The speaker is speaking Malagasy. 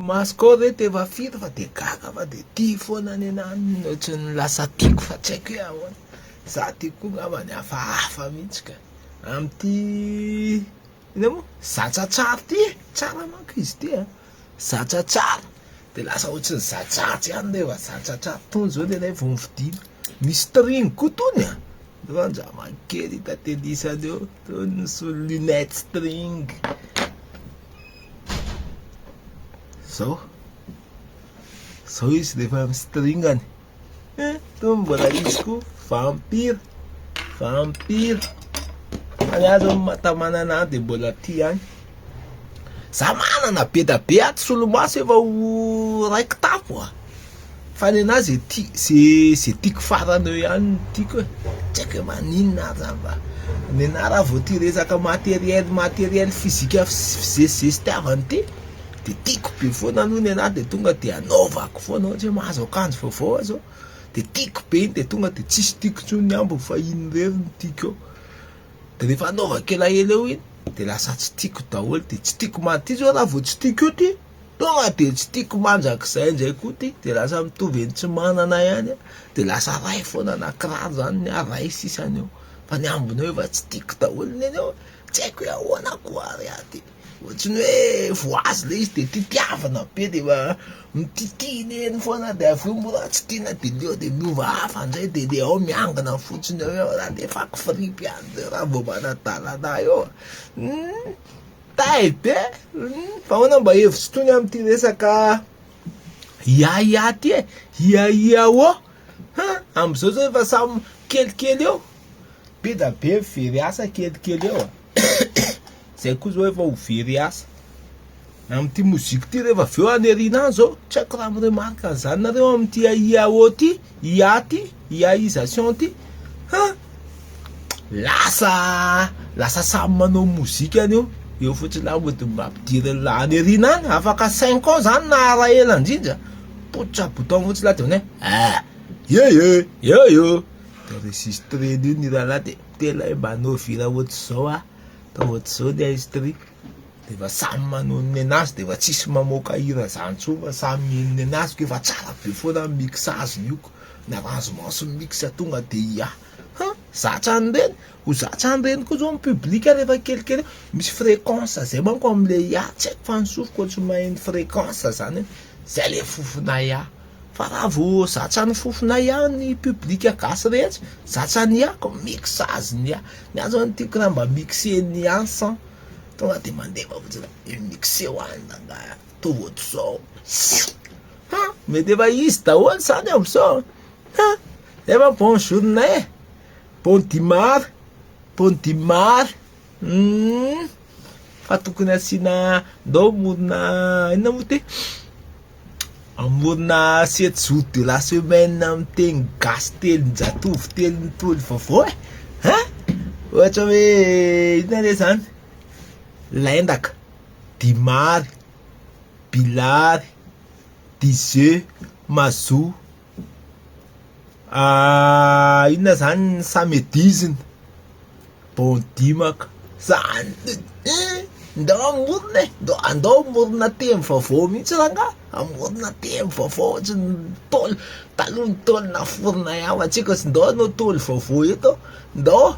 Masoko ao reto efa firy fa de gaga fa de tia foana nenaha ohatran'ny lasa tiako fa tsy haiko hoe ahoana. Za ty koa ngambany hafahafa mihitsy ka. Amin'ity inona moa? Zatra tsara ty e, tsara manko izy ty a. Zatra tsara, de lasa ohatran'ny zajaja ihany rehefa zatra tsara. Tony zao nenay vao novidiana. Misy string koa tony a. Randrama kely tatelisany eo, tony misy lunette string. Zao. Zao izy rehefa amin'ny stringany. Eh, tony mbola izy koa vampire. Vampire. Fa ny ahy zao mahatamana anahy dia mbola tia ihany. Za manana be da be ato solomaso efa ho ray kitapo a. Fa ny anahy ze ti ze ze tiako farany eo ihany no tiako e. Tsy haiko hoe maninona ary zany fa ny anahy raha vao ty resaka matériel matériel physique fizesizesitiavana ity de tiako be foana aloha ny anahy de tonga de anaovako foana ohatra hoe mahazo akanjo vaovao aho zao de tiako be iny de tonga de tsisy tiako intsony ny ambiny fa iny irery no tiako eo. De rehefa anaovako elaela eo iny de lasa tsy tiako daholo de tsy tiako ma- ty zao raha vao tsy tiako eo ty tonga de tsy tiako mandrakizay indray koa ty de lasa mitovy eny tsy manana ihany aho de lasa ray foana na kiraro zany ny ahy ray sisany eo fa ny ambiny eo efa tsy tiako daholo neny eo tsy haiko hoe ahoana koa ary aho ty. Ohatry ny hoe voazy le izy de titiavina be de mba mititihina eny foana de avy eo mbola tsy tiana de leo de miova hafa ndray de le ao miangona fotsiny eo eo raha alefako fripy any reo raha vao manadalana eo hum tay be hum fa ahoana mba hevitry tony amin'ity resaka ia ia ty e ia ia ô ha amin'izao zao efa samy kelikely eo be da be very asa kelikely eo a. Zay koa zao efa ho very asa. Amin'ity mozika ity rehefa avy eo any aoriana any zao, tsy haiko raha mi-remarque an'izany nareo amin'ity IAO ty, IA ty, IAisation ty, ha! Lasa lasa samy manao mozika any eo, eo fotsiny lah mody ampidirin'lah any aoriana any, afaka cinq ans zany na raha ela indrindra, potra bouton fotsiny lah de hoe ah! Ye ye, ye ye, de enregistrena io ny rahalahy de tena hoe mba hanao vira ohatr'izao ah. Atao ohatr'izao ny instru de efa samy manao ny nenazy de efa tsisy mamoaka hira zany tsony fa samy mihaino nenazy ko efa tsara be foana ny mixage-ny io ko, ny arrangement sy ny mix tonga de ia ha zatra an'ireny, ho zatra an'ireny koa zao ny public rehefa kelikely eo, misy fréquence zay manko amle ia tsy haiko fa ny sofiko ohatry ny maheno fréquence zany hoe zay le fofona ia. Fa raha vao zatra ny fofona ihany ny public gasy rehetra, zatra ny ako mixage ny ahy, ny ahy zao ny tiako raha mba mixer-ny ihany son, tonga de mandefa fotsiny hoe mixeo any rangahy a, ataovy ohatr'izao, ha mety efa izy daholo zany am'zao ha, efa bonne journée, bon dimar, bon dimar, humm, fa tokony asiana ndao hamorona inona moa ty? Hamorona sept jours de la semaine amin'ny teny gasy telonjatovo telontoly vaovao e! Hein! Ohatra hoe inona re zany? Laindaka, dimary, bilary, dizeux, mazoa, inona zany ny samedizina, bon dimaka, zany eh, ndao hamorona e, ndao andao hamorona teny vaovao mihitsy rangahy, hamorona teny vaovao ohatry ny ntaolo, taloha ny ntaolo naforona ihany fa tsika tsy ndao hanao ntaolo vaovao eto, ndao.